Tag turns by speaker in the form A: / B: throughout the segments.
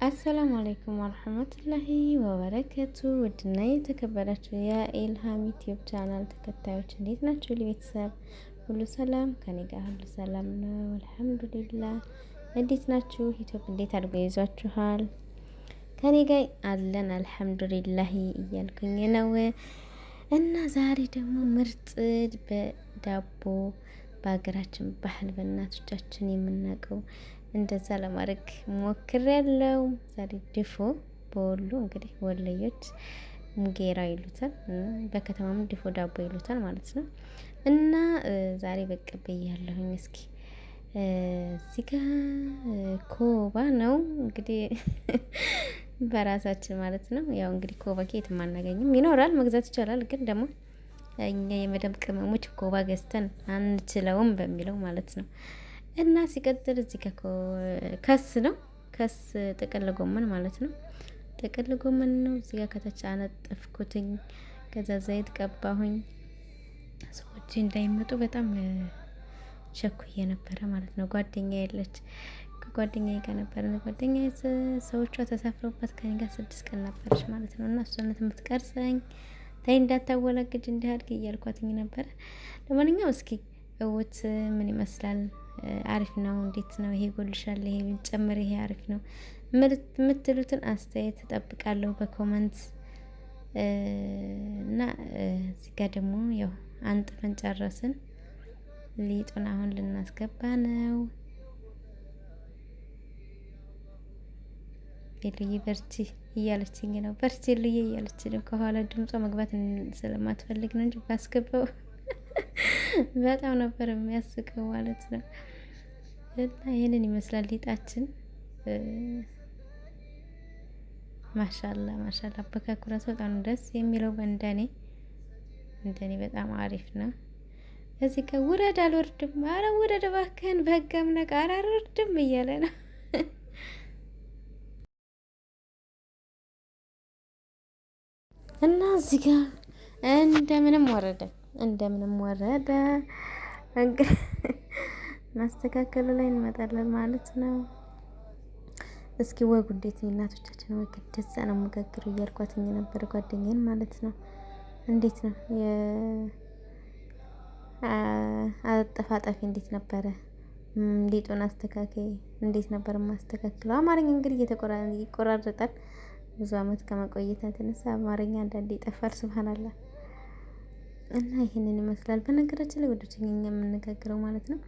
A: አሰላሙ አለይኩም ወረህመቱላሂ ወበረከቱ። ውድና የተከበራችሁ የኢልሃም ዩቲዩብ ቻናል ተከታዮች እንዴት ናችሁ? ለቤተሰብ ሁሉ ሰላም፣ ከኔ ጋር ሁሉ ሰላም ነው አልሐምዱሊላህ። እንዴት ናችሁ? ዩቲዩብ እንዴት አድርጎ ይዟችኋል? ከኔ ጋር አለን አልሐምዱሊላህ እያልኩኝ ነው። እና ዛሬ ደግሞ ምርጥ በዳቦ በሀገራችን ባህል በእናቶቻችን የምናውቀው እንደዛ ለማድረግ ሞክሬያለሁ። ዛሬ ድፎ በወሎ እንግዲህ ወለዮች ሙጌራ ይሉታል፣ በከተማም ድፎ ዳቦ ይሉታል ማለት ነው። እና ዛሬ በቅ ብያለሁኝ። እስኪ እዚህ ጋ ኮባ ነው እንግዲህ በራሳችን ማለት ነው። ያው እንግዲህ ኮባ ከየትም አናገኝም፣ ይኖራል መግዛት ይቻላል። ግን ደግሞ እኛ የመደብ ቅመሞች ኮባ ገዝተን አንችለውም በሚለው ማለት ነው። እና ሲቀጥል እዚህ ጋር ከስ ነው፣ ከስ ጥቅል ጎመን ማለት ነው። ጥቅል ጎመን ነው። እዚህ ጋር ከታች አነጠፍኩትኝ፣ ከዛ ዘይት ቀባሁኝ። ሰዎች እንዳይመጡ በጣም ቸኩዬ ነበረ ማለት ነው። ጓደኛ የለች፣ ከጓደኛዬ ጋር ነበረ። ጓደኛ ሰዎቿ ተሳፍረውባት ከኔ ጋር 6 ቀን ነበረች ማለት ነው። እና እሷ ናት የምትቀርጸኝ። ተይ እንዳታወላግጅ እንዲህ እያልኳትኝ ነበረ። ለማንኛውም እስኪ እውት ምን ይመስላል? አሪፍ ነው? እንዴት ነው? ይሄ ጎልሻል፣ ይሄ ጨምር፣ ይሄ አሪፍ ነው የምትሉትን አስተያየት እጠብቃለሁ በ comment። እና እዚህ ጋር ደግሞ ያው አንጥፈን ጨረስን። ሊጡን አሁን ልናስገባ ነው። ሉዬ በርቺ እያለችኝ ነው። በርቺ ሉዬ እያለች ነው። ከኋላ ድምጿ መግባት ስለማትፈልግ ነው እንጂ ባስገባው በጣም ነበር የሚያስቀው ማለት ነው። እና ይህንን ይመስላል ሊጣችን። ማሻላ ማሻላ አበካኩ እራሱ በጣም ደስ የሚለው በእንደኔ እንደኔ በጣም አሪፍ ነው። እዚህ ጋር ውረድ አልወርድም፣ አረ ውረድ እባክህን በህግ አምላክ፣ አረ አልወርድም እያለ ነው። እና እዚህ ጋር እንደምንም ወረደ፣ እንደምንም ወረደ። ማስተካከሉ ላይ እንመጣለን ማለት ነው። እስኪ ወጉ እንዴት ነው? እናቶቻችን ወግ እንደዛ ነው መጋገሩ እያልኳትኝ ነበር ጓደኛዬን ማለት ነው። እንዴት ነው አጠፋጠፊ እንዴት ነበረ? ሊጡን አስተካካይ እንዴት ነበር የማስተካክለው? አማርኛ እንግዲህ ይቆራረጣል። ብዙ አመት ከመቆየት የተነሳ አማርኛ አንዳንዴ ይጠፋል። ሱብሃንአላህ። እና ይህንን ይመስላል። በነገራችን ላይ ወደ እኛ የምንነጋገረው ማለት ነው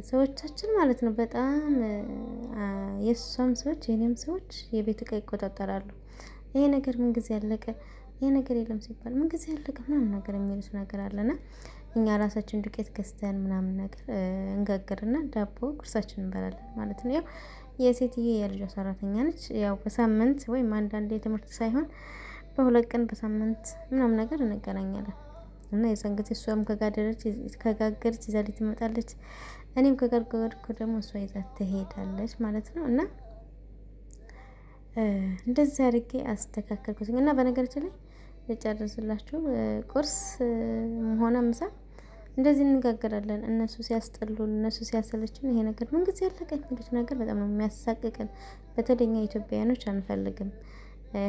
A: ሰዎቻችን ማለት ነው በጣም የእሷም ሰዎች የኔም ሰዎች የቤት እቃ ይቆጣጠራሉ። ይሄ ነገር ምን ጊዜ ያለቀ፣ ይሄ ነገር የለም ሲባል ምን ጊዜ ያለቀ ምናምን ነገር የሚሉት ነገር አለና እኛ ራሳችን ዱቄት ገዝተን ምናምን ነገር እንጋግርና ዳቦ ቁርሳችን እንበላለን ማለት ነው። ያው የሴትዬ የልጇ ሰራተኛ ነች። ያው በሳምንት ወይም አንዳንዴ የትምህርት ሳይሆን በ2 ቀን በሳምንት ምናምን ነገር እንገናኛለን። እና የዛን ጊዜ እሷም ከጋገረች ይዛልኝ ትመጣለች። እኔም ከጋገርኩ ደግሞ እሷ ይዛ ትሄዳለች ማለት ነው። እና እንደዚህ አድርጌ አስተካከልኩት። እና በነገራችን ላይ ልጨርስላችሁ፣ ቁርስ ሆነ ምሳ እንደዚህ እንጋገራለን። እነሱ ሲያስጠሉን፣ እነሱ ሲያሰለችን ይሄ ነገር ምን ጊዜ ያለቀ የሚሉት ነገር በጣም ነው የሚያሳቅቅን። በተለይ እኛ ኢትዮጵያውያኖች አንፈልግም፣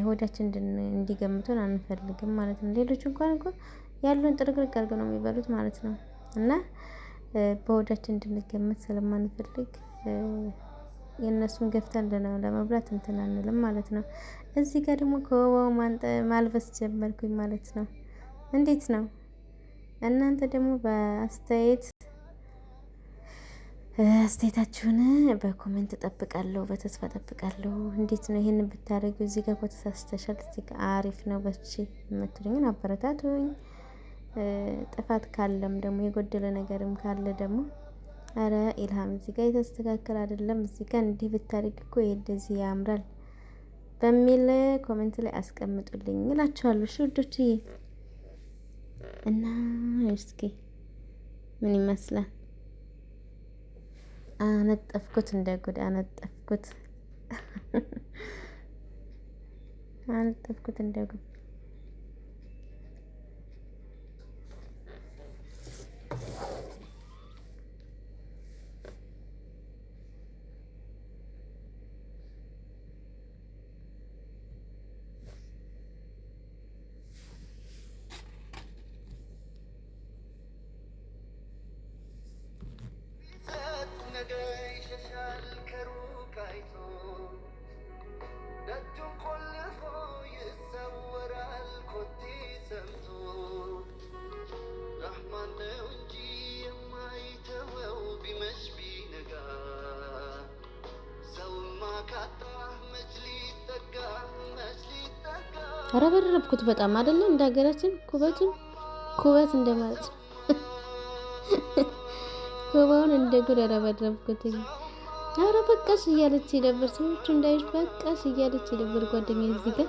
A: ሆዳችን እንዲገምቱን አንፈልግም ማለት ነው። ሌሎች እንኳን እኮ ያሉን ጥርግርግ አድርገው ነው የሚበሉት ማለት ነው። እና በሆዳችን እንድንገመት ስለማንፈልግ የእነሱን ገፍተን ለመብላት እንትን አንልም ማለት ነው። እዚህ ጋር ደግሞ ከወባው ማልበስ ጀመርኩኝ ማለት ነው። እንዴት ነው? እናንተ ደግሞ በአስተያየት አስተያየታችሁን በ comment እጠብቃለሁ፣ በተስፋ እጠብቃለሁ። እንዴት ነው ይሄንን ብታደርጊው፣ እዚህ ጋር እኮ ተሳስተሻል፣ እዚህ ጋር አሪፍ ነው በርቺ የምትሉኝን አበረታቱኝ። ጥፋት ካለም ደግሞ የጎደለ ነገርም ካለ ደግሞ አረ ኢልሃም እዚህ ጋር የተስተካከለ አይደለም፣ እዚህ ጋር እንዲህ ብታደርጊ እኮ ይሄ እንደዚህ ያምራል በሚል comment ላይ አስቀምጡልኝ እላችኋለሁ። እሺ ውዶችዬ፣ እና እስኪ ምን ይመስላል? አነጠፍኩት፣ እንደ ጉድ አነጠፍኩት፣ አነጠፍኩት እንደ ጉድ። ረበረብኩት በጣም አይደለ? እንደ ሀገራችን ኩበቱን ኩበት እንደማለት ነው። ኮባውን እንደ ጉድ ረበረብኩት። ኧረ በቃሽ እያለች ነበር፣ ሰዎቹ እንዳይሽ በቃሽ እያለች ነበር ጓደኛዬ እዚህ ጋር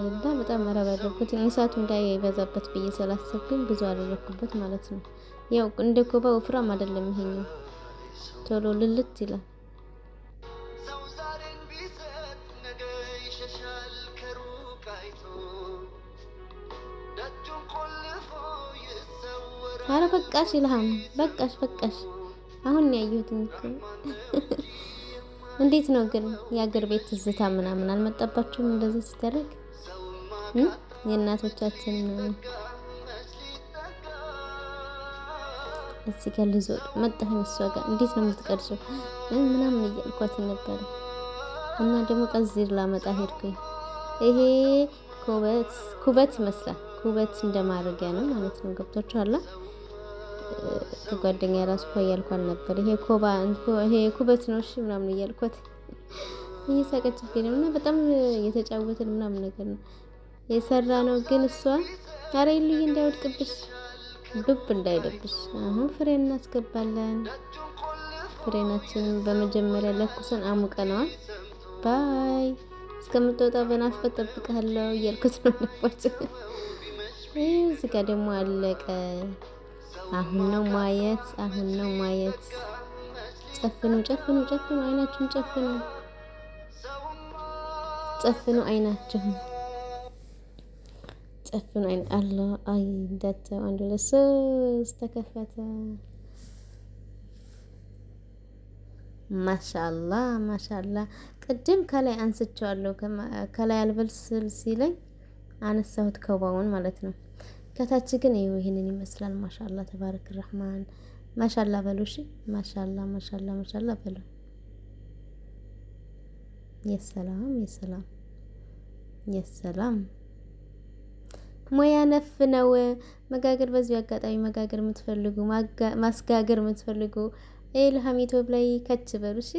A: እና በጣም ረበረብኩት። እሳቱ እንዳይበዛበት ብዬ ስላሰብኩኝ ብዙ አደረኩበት ማለት ነው። ያው እንደ ኮባ ወፍራም አይደለም ይሄኛው፣ ቶሎ ልልት ይላል። አረ በቃሽ ይልሃም፣ በቃሽ በቃሽ። አሁን ያየሁት እኮ። እንዴት ነው ግን የአገር ቤት ትዝታ ምናምን አልመጣባችሁም? እንደዚህ ሲደረግ የእናቶቻችን ምናምን። እዚህ ጋር ልዞር መጣሁኝ እሷ ጋር፣ እንዴት ነው የምትቀርጪው ምናምን እያልኳት ነበረ። እና ደግሞ ቀዚር ላመጣ ሄድኩኝ። ይሄ ኩበት ኩበት ይመስላል፣ ኩበት እንደማድረጊያ ነው ማለት ነው። ገብቷችኋል? ከጓደኛ ራሱ እኮ እያልኳት ነበር። ይሄ ኮባ ይሄ ኩበት ነው እሺ ምናምን እያልኳት እየሳቀችብኝ ነው። እና በጣም እየተጫወትን ምናምን ነገር ነው የሰራ ነው። ግን እሷ አረ ይሉኝ እንዳይወድቅብሽ ዱብ እንዳይለብሽ። አሁን ፍሬን እናስገባለን። ፍሬናችንን በመጀመሪያ ለኩሰን አሙቀነዋል። Bye፣ እስከምትወጣ በናፍቆት ጠብቃለሁ እያልኩት ነው ነበር። እዚህ ጋር ደግሞ አለቀ። አሁን ነው ማየት፣ አሁን ነው ማየት። ጨፍኑ፣ ጨፍኑ፣ ጨፍኑ፣ አይናችሁን ጨፍኑ፣ ጨፍኑ፣ አይናችሁን ጨፍኑ። አይን አላህ አይ እንዳተው፣ አንድ ሁለት ሶስት ተከፈተ። ማሻአላ ማሻአላ። ቅድም ከላይ አንስቼዋለሁ። ከላይ አልበስል ሲለኝ አነሳሁት ከባውን ማለት ነው። ከታች ግን ይኸው ይሄንን ይመስላል። ማሻአላ ተባረክ ረህማን። ማሻአላ በሉ እሺ። ማሻአላ ማሻአላ ማሻአላ በሉ። የሰላም የሰላም የሰላም ሙያ ነፍ ነው መጋገር። በዚሁ አጋጣሚ መጋገር የምትፈልጉ፣ ማስጋገር የምትፈልጉ ኢልሃም ዩቲዩብ ላይ ከች በሉ እሺ።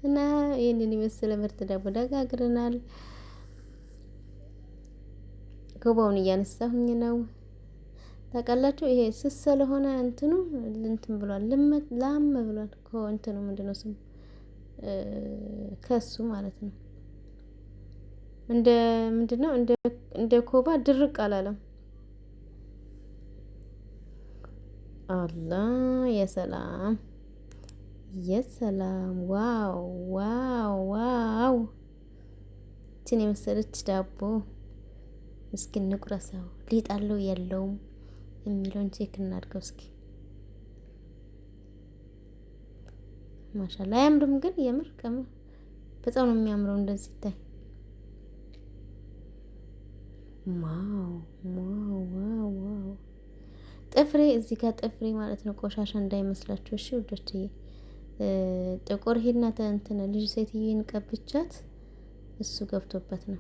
A: እና ይህንን የመሰለ ምርጥ ዳቦ ጋግረናል። ኮባውን እያነሳሁኝ ነው። ታውቃላችሁ ይሄ ስስ ስለሆነ እንትኑ እንትን ብሏል፣ ላም ብሏል። እንትኑ ምንድነው ስሙ ከሱ ማለት ነው። እንደ ምንድነው እንደ ኮባ ድርቅ አላለም። አላህ የሰላም የሰላም፣ wow wow wow! ይችን የመሰለች ዳቦ እስኪ እንቁረሰው። ሊጥ አለው የለውም የሚለውን check እናድርገው እስኪ። ማሻላ አያምርም? ግን የምር ቀም በጣም ነው የሚያምረው እንደዚህ ይታይ። Wow wow wow wow! ጥፍሬ እዚህ ጋር ጥፍሬ ማለት ነው፣ ቆሻሻ እንዳይመስላችሁ እሺ ውዶችዬ። ጥቁር ሂና እንትን ልጅ ሴትዬን ቀብቻት እሱ ገብቶበት ነው።